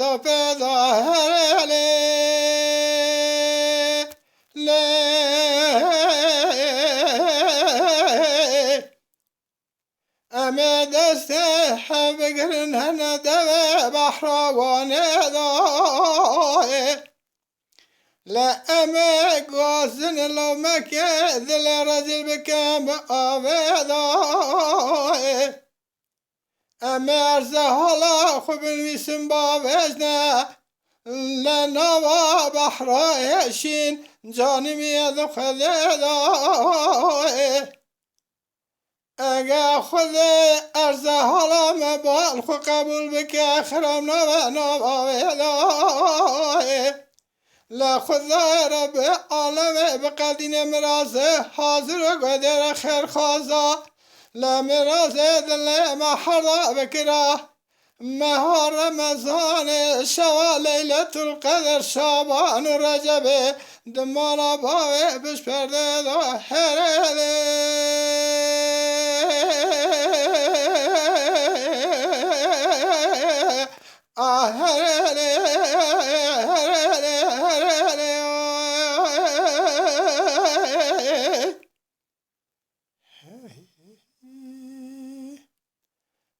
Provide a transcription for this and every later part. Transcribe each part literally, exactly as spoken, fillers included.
da pêda herê lê, lê. Em ê destê hev bigirin hene devê behra wanê da. Le em ê gazin lawmekê dilê rezîl bikin bi avê da. Em ê erze hala xwe binivîsin bavêjne. Le nava behra hêşîn canî min di Xwedê da. Eger Xwedê erze hala me bal xwe qebûl bike, xiram nabe nava wê da. Le Xwedayê Rebbê alemê biqedîne mirazê hazir û guhdêre xêrxwaza. Le mirazê dilê me herda bikira. Meha Remezanê, şeva Leyletul Qedr, Şaban û Recebê, di mala bavê pişt perdê de herêlê. A herêlê, herêlê, herêlê.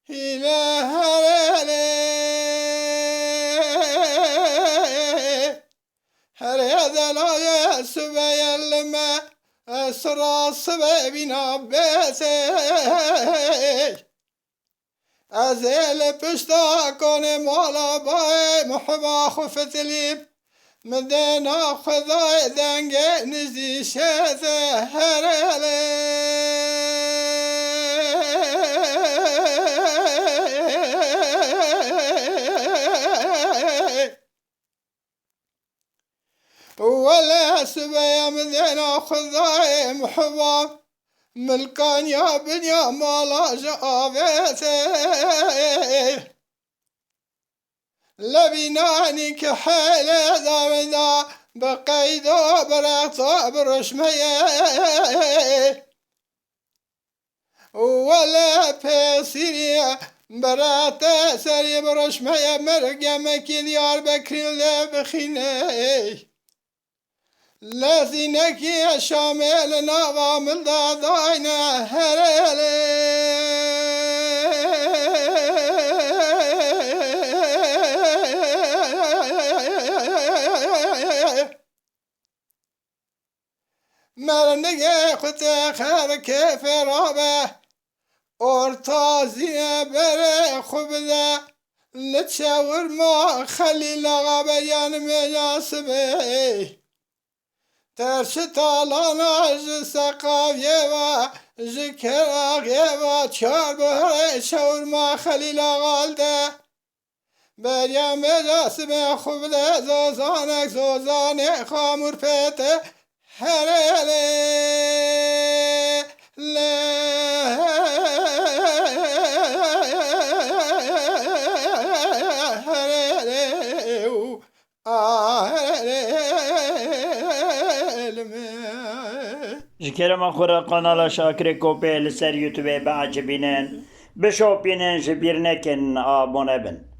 Hîle herêlê, herê delayê sibê ye li me, sira sibê bîna bêsê. Ez ê li pişta konê mala bayê muhiba xwe fitilîm. Min dêna Xwedayê dengê nizdî şêtê herêlê. Wele sibeya min dêna Xwedayê muhiba, milkaniya binya mala ji avêtê. Lebînanî ki heylê dawinda bi qeydo bi rexto bi ruşmeyê. Wele pêsîrî berete serî bi ruşmeyê mirgemekî Diyarbekirî lê bixînê. Lezînekî Şamê li nava min de dayne herêlê. Mernigê xwe tê xer kêfê rabe, orta zîne berê xwe bide, li çewirma Xelîl Axa beriya nimêja sibê. Terşi talana ji seqaviyê ve, ji keraxê ve, çar buhurê çewirma Xelîl Axa li de. Beriya mêja sibê xwe bide zozanek, zozanê xamûr pê te herêlê, lê herêlê û a herêlê li me. Ji kerema xwe re kanala Şakirê Kopê li ser YouTubeê biecibînin, bişopînin, ji bîr nekin abone bin.